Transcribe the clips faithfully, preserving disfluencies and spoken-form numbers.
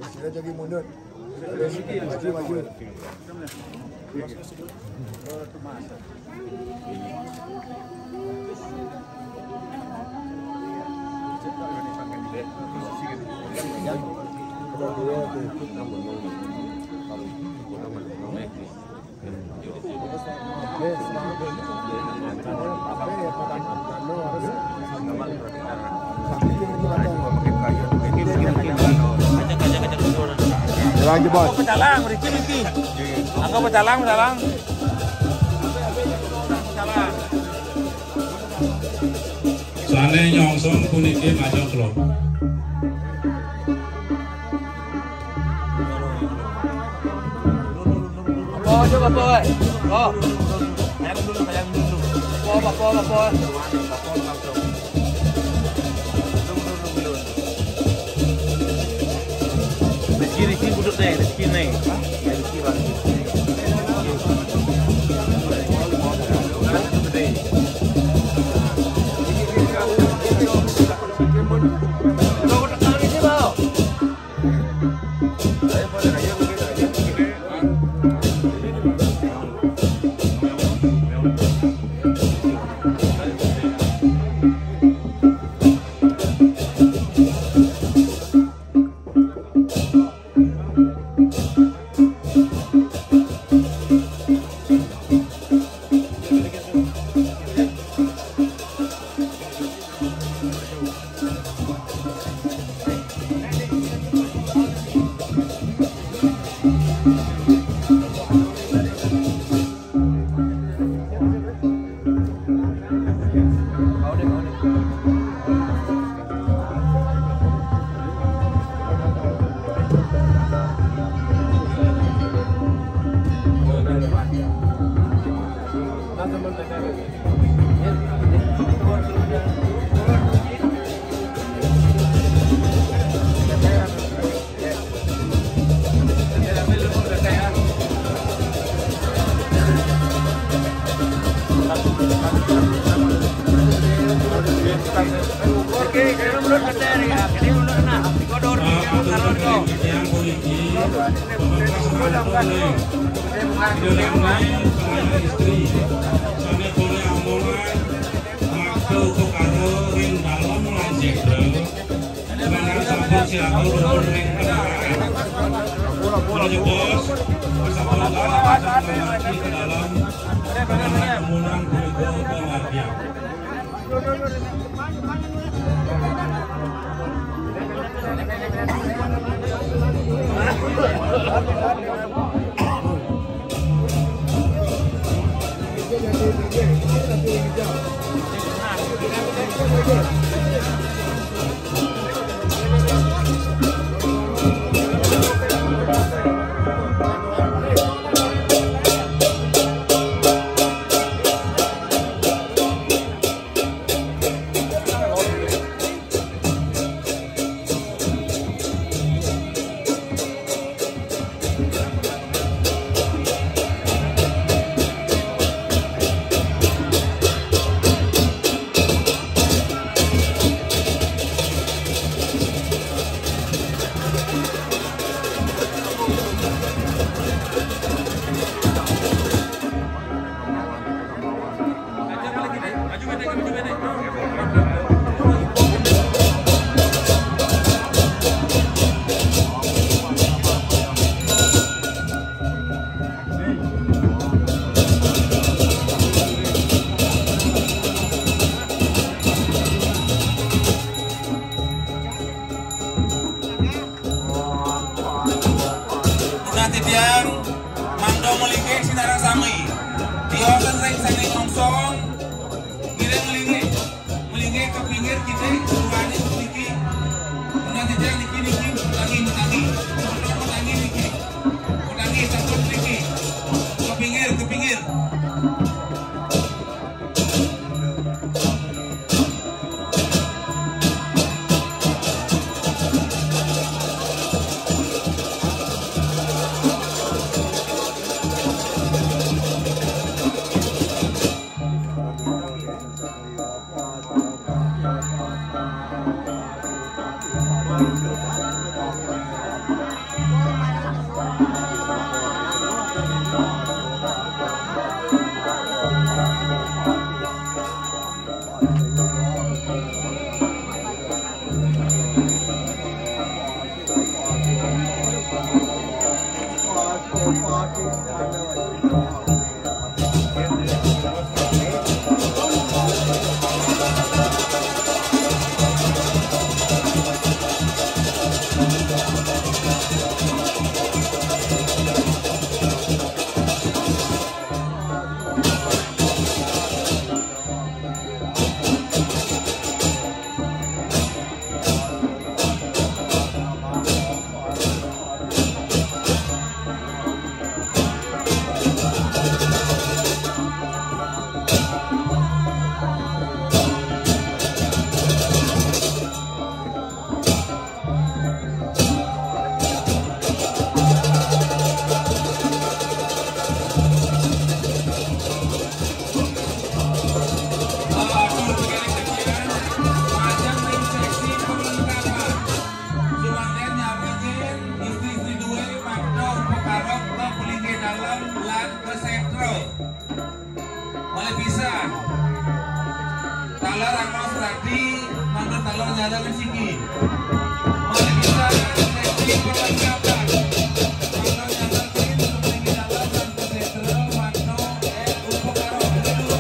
Kita jadi mundur. Maju, maju. Lagi, Bos. Pecalang, Riki, Riki. Angkat pecalang, pecalang. Pecalang. Sane nyongsong puniki majeng kula. Apa aja, Bapak, eh? Oh. Sayang dulu, sayang dulu. Apa, apa, apa? Rezeki, rezeki budut nih, rezeki nih. Rezeki, Bang. Istri, sane boleh omongan, waktu karo ring dalem lan jero. Semangat sampun silaturahmi ring tengah. Kalau jebos, sampun ke dalam, dengan kemunan berikut kebahagiaan. Nah, titiang mangda melinggih sinareng sami. Tiosan ring sane nyongsong, ngiring melinggih. Melinggih ke pinggir kene, ruane puniki. Nah, titiang niki, niki, metangi, metangi. Metangi niki. Metangi sampun niki. Ke pinggir, ke pinggir. Ada rezeki. Mari kita cek perlengkapan. Mano nyata tim seperti kita tahu dan sejahtera, mano eh upakara dulu.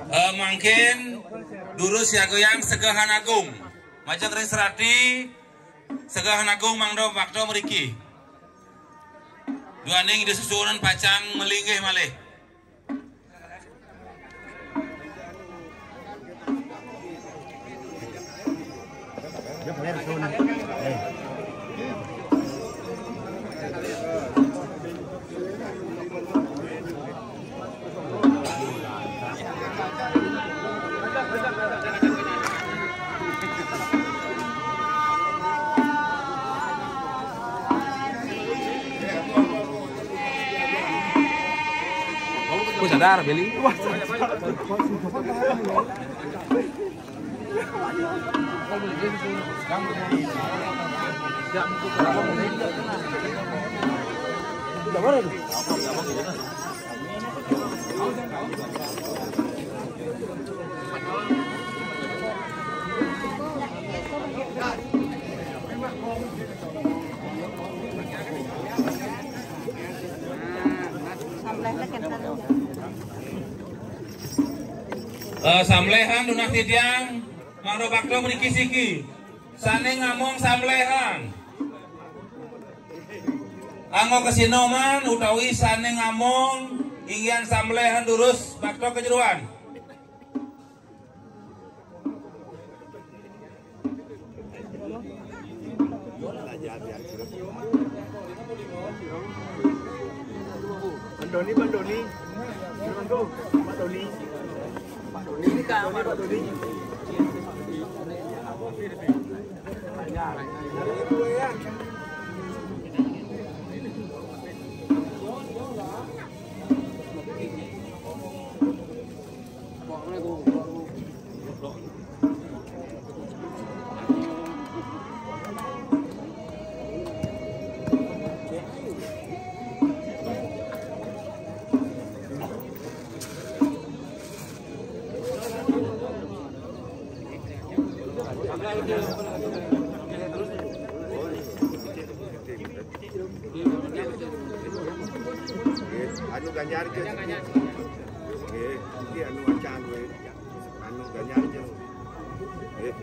Eh, mangkin durus siagoan segahan agung. Majeng ring serati segahan agung mangda bakta mriki. Duaning Ida sesuunan pacang malinggih malih. Wah, sadar, Beli. Wah, sadar. Eh, samlaihan nunas titiang, mangda bakta mriki siki. Sane ngamong samlaihan. Angga kasinoman utawi sane ngamong inggihan samlaihan durus bakta kajeroan. Pak Doni, Pak Doni. Pak Doni. Pak Doni. Pak Doni. Anu Ganjar ke. Nggih, iki anu acan kowe. Anu Ganjar aja. Nggih.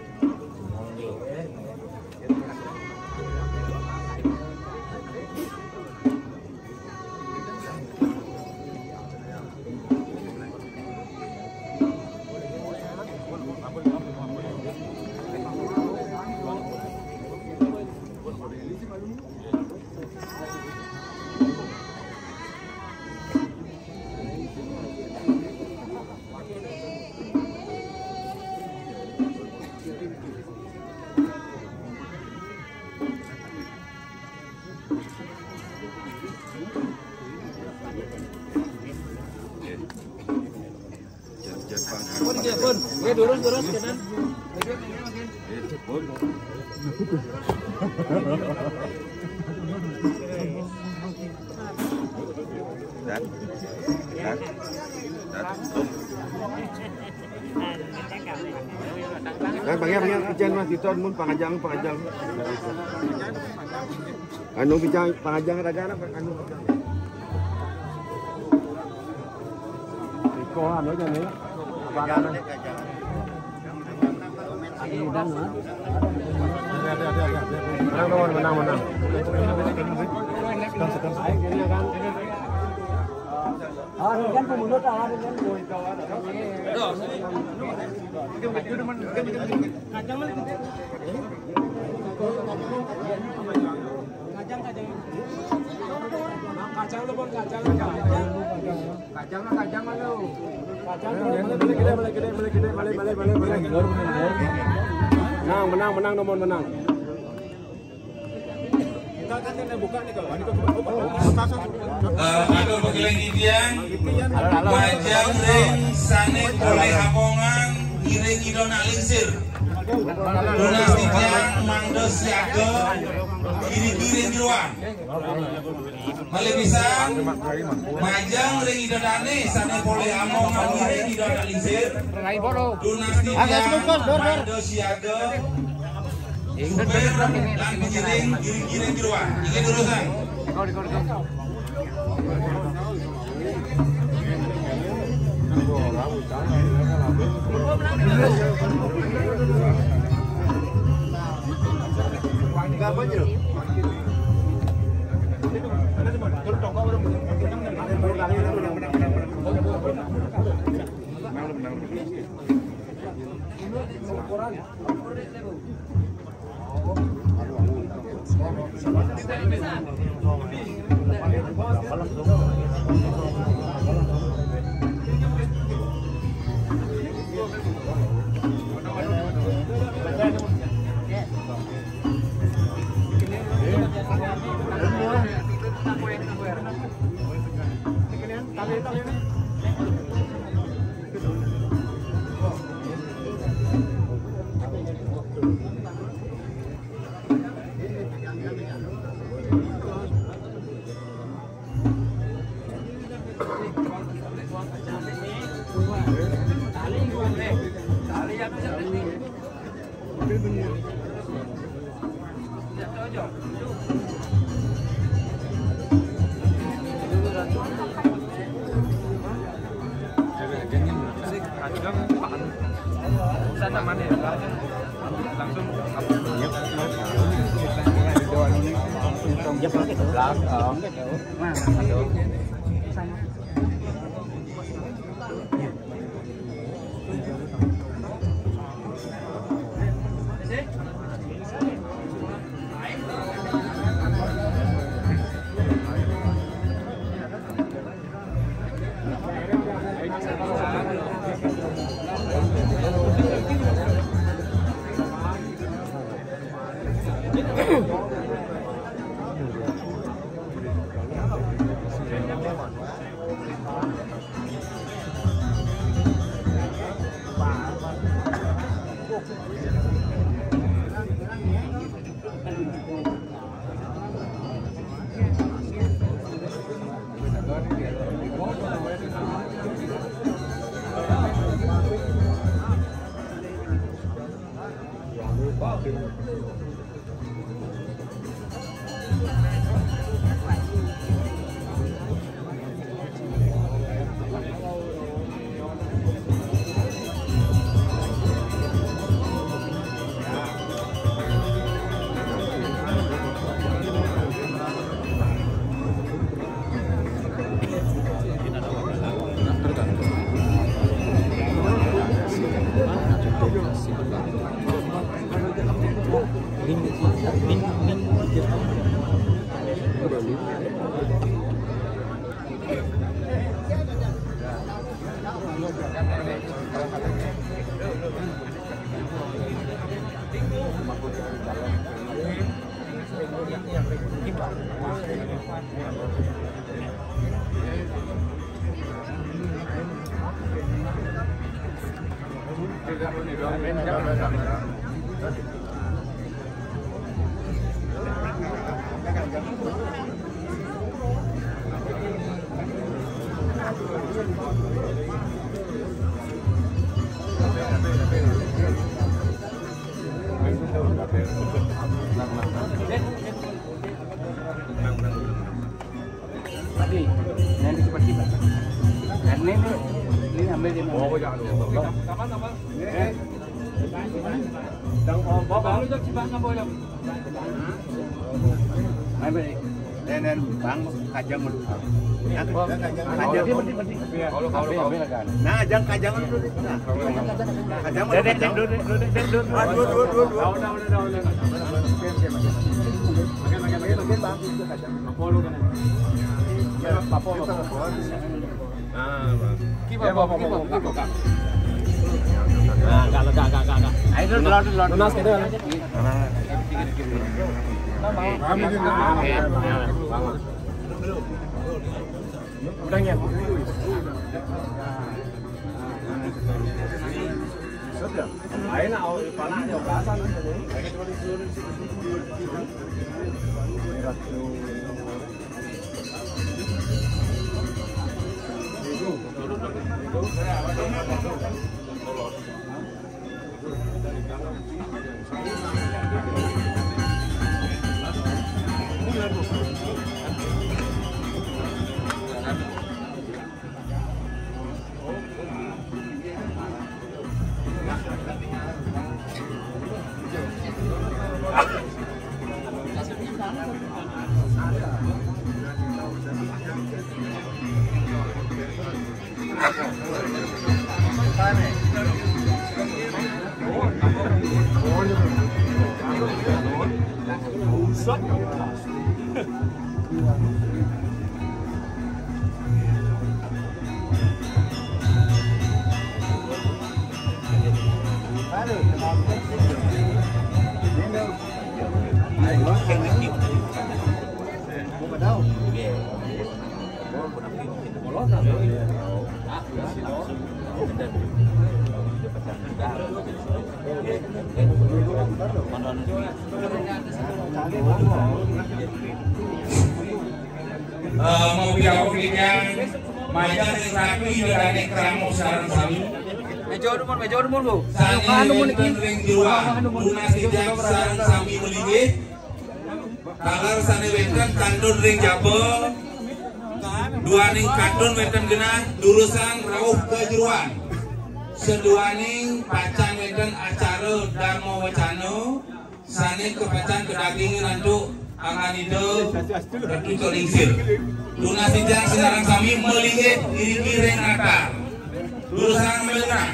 Pun, ya, pun. Ya, durus, durus, kanan. Dan, dan, dan. Bang, bang, ya, bang, ya, ijen, Mas, diton, mun pangajeng, pangajeng. Anu, bicara pangajeng raga, anu. Iko, anu aja nih. Apa anu? Menang, menang, menang. Kacang, kacang. Kacang lu, Bon, kacang, kacang. Kacang, kacang lu. Kacang, balik, balik, balik, balik, balik, balik, balik, balik, balik. Menang, menang, menang, nomor menang. Kita kan yang buka nih, kalau ini kan buka. Eh, aduh, pagilan titiang, majang ring sané polih amongan, ngiring Ida Dané lingsir. Tunas titiang mangda siaga, ngiring-ngiring jeroan. Malih pisan, majang ring Ida Dané sané polih amongan, ngiring Ida Dané lingsir. Tunas titiang mangda siaga, supir lan pengiring, ngiring-ngiring jeroan. Inggih durusang. Tapi, nanti cepat tiba. Dan ini, ini ambil dia. Bawa jangan lupa. Kapan, kapan? Eh. Bawa lu jam cepat nggak boleh. Ambil. Nen, nen, Bang, kajang dulu. Kajang, berhenti, berhenti. Nah, kajang, kajang dulu. Nah, kajang dulu. Duduk, duduk, duduk, duduk, duduk. Dua, dua, dua, dua, dua. Udah, udah, udah, udah. Oke, oke, oke. Oke, oke, oke. Bang. Apa lu kena? Ya, apa, apa, apa. Ah, Bang. Kiba, ya, apa, apa, apa, apa. Nah, kalau gak, gak, gak, gak. Ayo, dulu, dulu, dulu. Lunas gitu kan? Udah, ya. Sudah. Ayo, nak, awak panas, dia panas. Eh, mau bilang kejang, maja ring rapi, dadane kramo sareng sami. Meja dumun, meja dumun, Bu. Sane wenten ring jeroan, tunas ijang sareng sami malinggih. Taler sane wenten kantun ring jaba, duaning kantun wenten genah, durusang rauh ka jeroan. Saduaning pacang wenten acara dharma wacana, sane kapacang kadagingin antuk anggan Ida Ratu Cok Lingsir. Tunas ijang sinareng sami malinggih iriki ring altar. Durusang malinggih.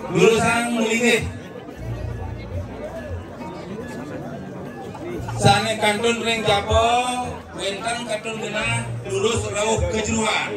Durusang malinggih. Sane kantun ring jaba, wenten kantun genah, durus rauh ka jeroan.